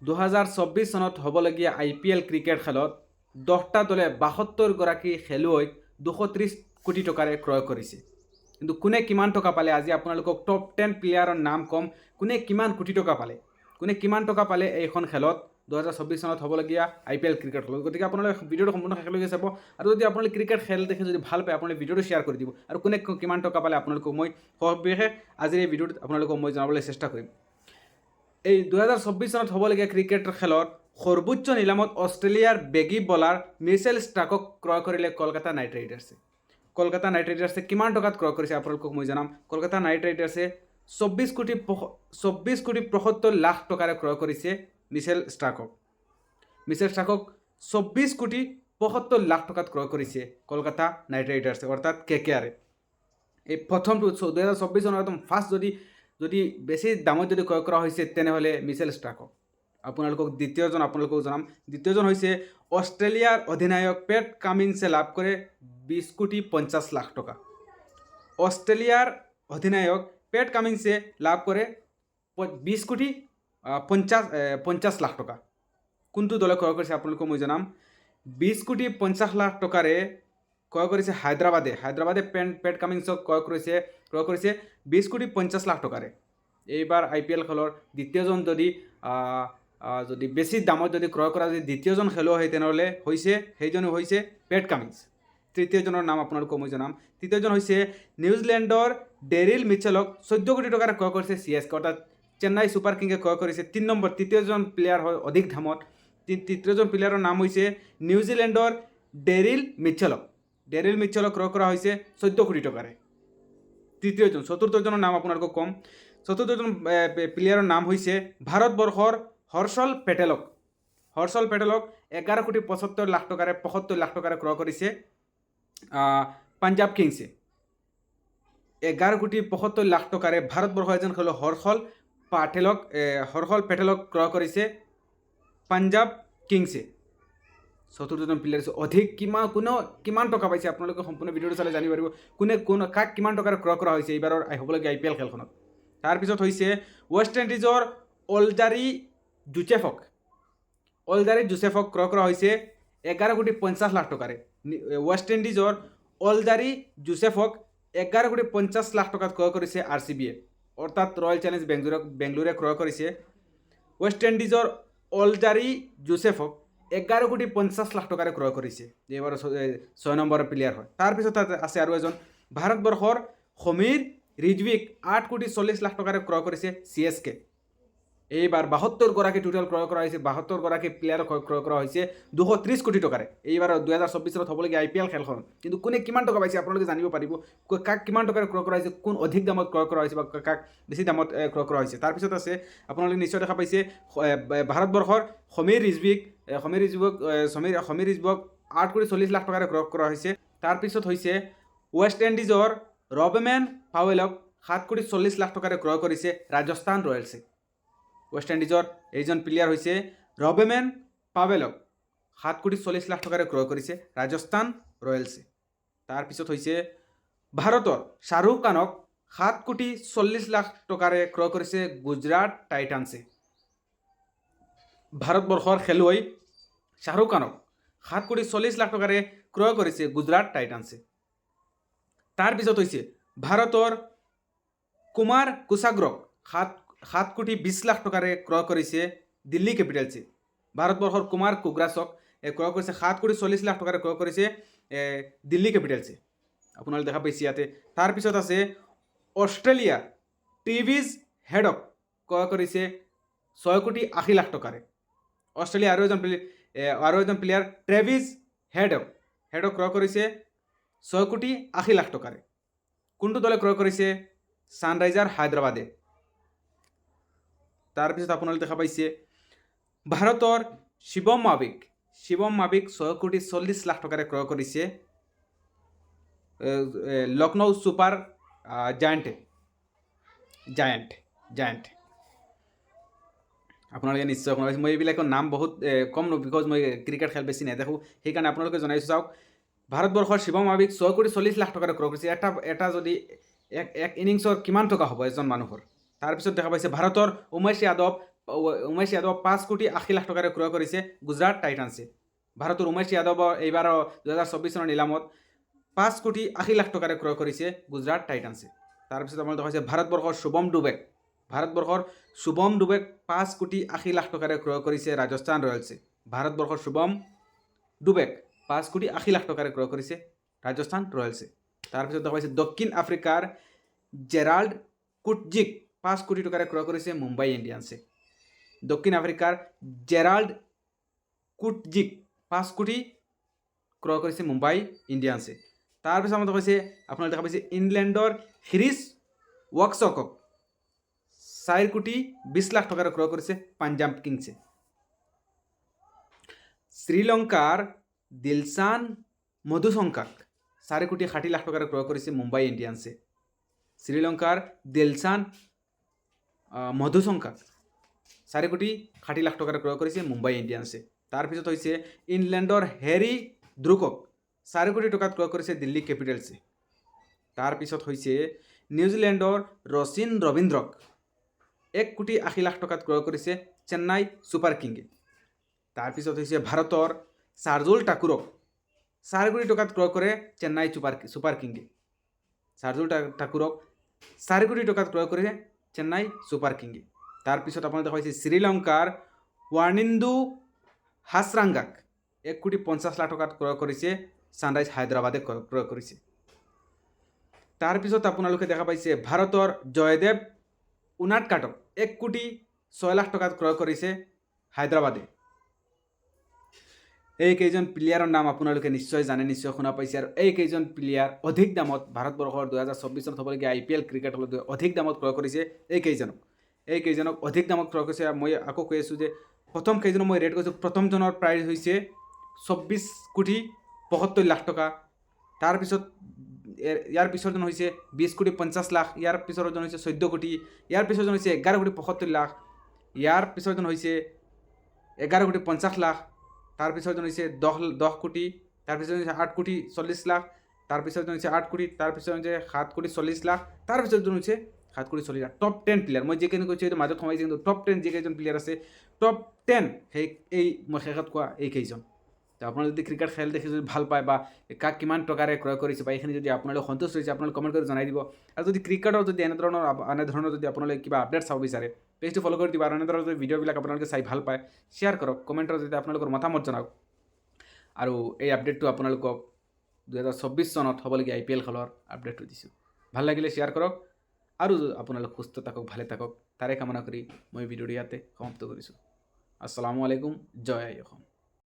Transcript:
2024 চনত হ'বলগীয়া আই P L cricket খেলত 10টা দলে 72গৰাকী খেলুৱৈক 230 কোটি টকাৰে ক্ৰয় কৰিছে। কিন্তু কোনে কিমান টকা পালে, আজি আপোনালোকক টপ 10 প্লেয়াৰৰ নাম ক'ম, কোনে কিমান কোটি টকা পালে, কোনে কিমান টকা পালে এইখন খেলত, 2024 চনত হ'বলগীয়া আই পি এল ক্ৰিকেট খেলত। গতিকে আপোনালোকে ভিডিঅ'টো সম্পূৰ্ণ শেষলৈকে চাব আৰু যদি আপোনালোকে ক্ৰিকেট খেল দেখি যদি ভাল পায়, আপোনালোকে ভিডিঅ'টো শ্বেয়াৰ কৰি দিব। আৰু কোনে কিমান টকা পালে, আপোনালোকক মই সবিশেষ আজিৰ এই ভিডিঅ'টোত আপোনালোকক মই জনাবলৈ চেষ্টা কৰিম। এই 2024 চনত হ'বলগীয়া ক্ৰিকেট খেলত সৰ্বোচ্চ নিলামত অষ্ট্ৰেলিয়াৰ বেগী বলাৰ মিচেল ষ্টাৰ্কক ক্ৰয় কৰিলে কলকাতা নাইট ৰাইডাৰ্ছে। কলকাতা নাইট ৰাইডাৰ্ছে কিমান টকাত ক্ৰয় কৰিছে, আপোনালোকক মই জনাম। কলকাতা নাইট ৰাইডাৰ্ছে 24 কোটি 75 লাখ টকাৰে ক্ৰয় কৰিছে মিচেল ষ্টাৰ্কক। মিচেল ষ্টাৰ্কক 24 কোটি 75 লাখ টকাত ক্ৰয় কৰিছে কলকাতা নাইট ৰাইডাৰ্ছে, অৰ্থাৎ কে কে আৰে। এই প্ৰথমটো 2024 চনৰ একদম ফাৰ্ষ্ট যদি বেছি দামত যদি ক্ৰয় কৰা হৈছে, তেনেহ'লে মিচেল ষ্টাৰ্কক। আপোনালোকক দ্বিতীয়জন আপোনালোকক জনাম। দ্বিতীয়জন হৈছে অষ্ট্ৰেলিয়াৰ অধিনায়ক পেট কামিন্সে লাভ কৰে 20 কোটি 50 লাখ টকা। অষ্ট্ৰেলিয়াৰ অধিনায়ক পেট কামিন্সে লাভ কৰে 20 কোটি 50 লাখ টকা। কোনটো দলে ক্ৰয় কৰিছে, আপোনালোকক মই জনাম। 20 কোটি 50 লাখ টকাৰে ক্ৰয় কৰিছে হায়দৰাবাদে। হায়দৰাবাদে পেট কামিন্সক ক্ৰয় কৰিছে 20 কোটি 50 লাখ টকাৰে। এইবাৰ আই পি এল খেলৰ দ্বিতীয়জন যদি আহ, আহ, যদি বেছি দামত যদি ক্ৰয় কৰা যদি দ্বিতীয়জন খেলুৱৈ হয়, তেনেহ'লে হৈছে সেইজনো হৈছে পেট কামিন্স। তৃতীয়জনৰ নাম আপোনালোকক মই জনাম। তৃতীয়জন হৈছে নিউজিলেণ্ডৰ ডেৰিল মিচেলক 14 কোটি টকাৰে ক্ৰয় কৰিছে চি এছ কে, অৰ্থাৎ চেন্নাই ছুপাৰ কিঙে ক্ৰয় কৰিছে। 3 নম্বৰ তৃতীয়জন প্লেয়াৰ হয় অধিক দামত। তৃতীয়জন প্লেয়াৰৰ নাম হৈছে নিউজিলেণ্ডৰ ডেৰিল মিচেলক। ডেৰিল মিচেলক ক্ৰয় কৰা হৈছে 14 কোটি টকাৰে তৃতীয়জন। চতুৰ্থজনৰ নাম আপোনালোকক ক'ম। চতুৰ্থজন প্লেয়াৰৰ নাম হৈছে ভাৰতবৰ্ষৰ হৰ্ষল পেটেলক। হৰ্ষল পেটেলক 11 কোটি 75 লাখ টকাৰে, 75 লাখ টকাৰে ক্ৰয় কৰিছে পাঞ্জাৱ কিংছে। 11 কোটি 75 লাখ টকাৰে ভাৰতবৰ্ষৰ এজন খেলুৱৈ হৰ্ষল পেটেলক ক্ৰয় কৰিছে পাঞ্জাৱ কিংছে। চতুৰ্থজন প্লেয়াৰ অধিক কিমান, কোনে কিমান টকা পাইছে, আপোনালোকে সম্পূৰ্ণ ভিডিঅ'টো চালে জানিব পাৰিব কোনে কোন কাক কিমান টকাৰে ক্ৰয় কৰা হৈছে এইবাৰৰ হ'বলগীয়া আই পি এল খেলখনত। তাৰপিছত হৈছে ৱেষ্ট ইণ্ডিজৰ অলজাৰী জোচেফক। অলজাৰী জোচেফক ক্ৰয় কৰা হৈছে 11 কোটি 50 লাখ টকাৰে। ৱেষ্ট ইণ্ডিজৰ অলজাৰী জোচেফক 11 কোটি 50 লাখ টকাত ক্ৰয় কৰিছে আৰ চি বিয়ে, অৰ্থাৎ ৰয়েল চেলেঞ্জ বেংগলোৰে ক্ৰয় কৰিছে। ৱেষ্ট ইণ্ডিজৰ অলজাৰী জোচেফক 11 কোটি 50 লাখ টকাৰে ক্ৰয় কৰিছে। এইবাৰ 6 নম্বৰৰ প্লেয়াৰ হয়। তাৰপিছত তাত আছে আৰু এজন ভাৰতবৰ্ষৰ সমীৰ ৰিজৱিক 8 কোটি 40 লাখ টকাৰে ক্ৰয় কৰিছে চি এছ কে। এইবাৰ 72গৰাকী টোটেল ক্ৰয় কৰা হৈছে। 72গৰাকী প্লেয়াৰ ক্ৰয় কৰা হৈছে 230 কোটি টকাৰে এইবাৰ 2024 চনত হ'বলগীয়া আই পি এল খেলখন। কিন্তু কোনে কিমান টকা পাইছে, আপোনালোকে জানিব পাৰিব কাক কিমান টকাৰে ক্ৰয় কৰা হৈছে, কোন অধিক দামত ক্ৰয় কৰা হৈছে বা কাক বেছি দামত ক্ৰয় কৰা হৈছে। তাৰপিছত আছে, আপোনালোকে নিশ্চয় দেখা পাইছে, ভাৰতবৰ্ষৰ সমীৰ ৰিজৱিক, সমীৰ ৰিজৱিক এ, সমীৰ সমীৰ ৰিজৱিক 8 কোটি 40 লাখ টকাৰে ক্ৰয় কৰা হৈছে। তাৰপিছত হৈছে ৱেষ্ট ইণ্ডিজৰ ৰবমেন পাৱেলক 7 কোটি 40 লাখ টকাৰে ক্ৰয় কৰিছে ৰাজস্থান ৰয়েলছে। ৱেষ্ট ইণ্ডিজৰ এইজন প্লেয়াৰ হৈছে ৰবেমেন পাৱেলক 7 কোটি 40 লাখ টকাৰে ক্ৰয় কৰিছে ৰাজস্থান ৰয়েলছে। তাৰপিছত হৈছে ভাৰতৰ শ্বাহৰুখ খানক 7 কোটি 40 লাখ টকাৰে ক্ৰয় কৰিছে গুজৰাট টাইটানছে। ভাৰতবৰ্ষৰ খেলুৱৈ শ্বাহৰুখ খানক 7 কোটি 40 লাখ টকাৰে ক্ৰয় কৰিছে গুজৰাট টাইটানছে। তাৰপিছত হৈছে ভাৰতৰ কুমাৰ কুশাগ্ৰক 7 কোটি 20 লাখ টকাৰে ক্ৰয় কৰিছে দিল্লী কেপিটেলছে। ভাৰতবৰ্ষৰ কুমাৰ কুগ্ৰাছক ক্ৰয় কৰিছে, 7 কোটি 40 লাখ টকাৰে ক্ৰয় কৰিছে দিল্লী কেপিটেলছে। আপোনালোকে দেখা পাইছে ইয়াতে। তাৰপিছত আছে অষ্ট্ৰেলিয়াৰ ট্ৰেভিছ হেডক ক্ৰয় কৰিছে 6 কোটি 80 লাখ টকাৰে। অষ্ট্ৰেলিয়া আৰু এজন প্লেয়াৰ ট্ৰেভিছ হেডক ক্ৰয় কৰিছে 6 কোটি 80 লাখ টকাৰে। কোনটো দলে ক্ৰয় কৰিছে? ছানৰাইজাৰ হায়দৰাবাদে। তাৰপিছত আপোনালোকে দেখা পাইছে ভাৰতৰ শিৱম মাবিক। শিৱম মাবিক 6 কোটি 40 লাখ টকাৰে ক্ৰয় কৰিছে লক্ষ্ণৌ ছুপাৰ জায়েণ্টে। জায়েণ্ট জায়েণ্ট আপোনালোকে নিশ্চয় শুনা পাইছে। মই এইবিলাকৰ নাম বহুত কম, because মই ক্ৰিকেট খেল বেছি নেদেখোঁ, সেইকাৰণে আপোনালোকে জনাইছোঁ। চাওক, ভাৰতবৰ্ষৰ শিৱম মাবিক 6 কোটি 40 লাখ টকাৰে ক্ৰয় কৰিছে। এটা এটা যদি এক এক ইনিংছৰ কিমান টকা হ'ব এজন মানুহৰ? তাৰপিছত দেখা পাইছে ভাৰতৰ উমেশ যাদৱ উমেশ যাদৱক 5 কোটি 80 লাখ টকাৰে ক্ৰয় কৰিছে গুজৰাট টাইটানছে। ভাৰতৰ উমেশ যাদৱৰ এইবাৰ 2024 চনৰ নিলামত 5 কোটি 80 লাখ টকাৰে ক্ৰয় কৰিছে গুজৰাট টাইটানছে। তাৰপিছত আপোনালোকে দেখা হৈছে ভাৰতবৰ্ষৰ শুভম ডুবেক। ভাৰতবৰ্ষৰ শুভম ডুবেক 5 কোটি 80 লাখ টকাৰে ক্ৰয় কৰিছে ৰাজস্থান ৰয়েলছে। ভাৰতবৰ্ষৰ শুভম ডুবেক 5 কোটি 80 লাখ টকাৰে ক্ৰয় কৰিছে ৰাজস্থান ৰয়েলছে। তাৰপিছত দেখা পাইছে দক্ষিণ আফ্ৰিকাৰ জেৰাল্ড কুটজিক 5 কোটি টকাৰে ক্ৰয় কৰিছে মুম্বাই ইণ্ডিয়ানছে। দক্ষিণ আফ্ৰিকাৰ জেৰাল্ড কুটজিক 5 কোটি ক্ৰয় কৰিছে মুম্বাই ইণ্ডিয়ানছে। তাৰপিছত আমাক কৈছে, আপোনালোকে দেখা পাইছে ইংলেণ্ডৰ ক্ৰিছ ৱকছকক 4 কোটি 20 লাখ টকাৰে ক্ৰয় কৰিছে পাঞ্জাৱ কিংছে। শ্ৰীলংকাৰ দিলচান মধুশংকাক 4 কোটি 60 লাখ টকাৰে ক্ৰয় কৰিছে মুম্বাই ইণ্ডিয়ানছে। শ্ৰীলংকাৰ দিলচান মধুশংকাক 4 কোটি 60 লাখ টকাৰে ক্ৰয় কৰিছে মুম্বাই ইণ্ডিয়ানছে। তাৰপিছত হৈছে ইংলেণ্ডৰ হেৰি ব্ৰুকক 4 কোটি টকাত ক্ৰয় কৰিছে দিল্লী কেপিটেলছে। তাৰপিছত হৈছে নিউজিলেণ্ডৰ ৰচিন ৰবীন্দ্ৰক 1 কোটি 80 লাখ টকাত ক্ৰয় কৰিছে চেন্নাই ছুপাৰ কিঙে। তাৰপিছত হৈছে ভাৰতৰ চাৰ্জুল ঠাকুৰক 4 কোটি টকাত ক্ৰয় কৰে চেন্নাই ছুপাৰ ছুপাৰ কিঙে। চাৰ্জুল ঠাকুৰক 4 কোটি টকাত ক্ৰয় কৰে চেন্নাই ছুপাৰ কিঙে। তাৰপিছত আপোনালোকে দেখা পাইছে শ্ৰীলংকাৰ ৱানিন্দু হাছৰাংগাক 1 কোটি 50 লাখ টকাত ক্ৰয় কৰিছে ছানৰাইজ হায়দৰাবাদে ক্ৰয় কৰিছে। তাৰপিছত আপোনালোকে দেখা পাইছে ভাৰতৰ জয়দেৱ উনাটকাটক 1 কোটি 6 লাখ টকাত ক্ৰয় কৰিছে হায়দৰাবাদে। এই কেইজন প্লেয়াৰৰ নাম আপোনালোকে নিশ্চয় জানে, নিশ্চয় শুনা পাইছে। আৰু এই কেইজন প্লেয়াৰ অধিক দামত ভাৰতবৰ্ষৰ 2024 চনত হ'বলগীয়া আই পি এল ক্ৰিকেট হলত অধিক দামত ক্ৰয় কৰিছে এই কেইজনক। এই কেইজনক অধিক দামত ক্ৰয় কৰিছে। মই আকৌ কৈ আছোঁ যে প্ৰথম কেইজনক মই ৰেট কৰিছোঁ। প্ৰথমজনৰ প্ৰাইচ হৈছে 24 কোটি 75 লাখ টকা। তাৰপিছত ইয়াৰ পিছৰজন হৈছে 20 কোটি 50 লাখ। ইয়াৰ পিছৰজন হৈছে 14 কোটি। ইয়াৰ পিছৰজন হৈছে 11 কোটি 75 লাখ। ইয়াৰ পিছৰজন হৈছে 11 কোটি 50 লাখ। তাৰপিছৰজন হৈছে 10 কোটি। তাৰপিছত হৈছে 8 কোটি 40 লাখ। তাৰপিছৰজন হৈছে 8 কোটি। তাৰপিছত হৈছে 7 কোটি 40 লাখ। তাৰপিছৰজন হৈছে 7 কোটি 40 লাখ। টপ 10 প্লেয়াৰ মই যিখিনি কৈছোঁ, এইটো মাজত সোমাইছে, কিন্তু টপ 10 যিকেইজন প্লেয়াৰ আছে, টপ 10 সেই এই মই শেষত কোৱা এইকেইজন। তো আপোনালোকে যদি ক্ৰিকেট খেল দেখি যদি ভাল পায় বা কাক কিমান টকাৰে ক্ৰয় কৰিছে বা এইখিনি যদি আপোনালোক সন্তুষ্ট হৈছে, আপোনালোকে কমেণ্ট কৰি জনাই দিব। আৰু যদি ক্ৰিকেটৰ যদি এনেধৰণৰ যদি আপোনালোকে কিবা আপডেট চাব বিচাৰে, পেজটো ফ'ল' কৰি দিব। আৰু এনেধৰণৰ যদি ভিডিঅ'বিলাক আপোনালোকে চাই ভাল পায়, শ্বেয়াৰ কৰক, কমেণ্টৰ যদি আপোনালোকৰ মতামত জনাওক। আৰু এই আপডেটটো আপোনালোকক 2024 চনত হ'বলগীয়া আই পি এল খেলৰ আপডেটটো দিছোঁ। ভাল লাগিলে শ্বেয়াৰ কৰক আৰু আপোনালোক সুস্থ থাকক, ভালে থাকক, তাৰে কামনা কৰি মই ভিডিঅ'টো ইয়াতে সমাপ্ত কৰিছোঁ। আসসালামু আলাইকুম। জয় আই অসম।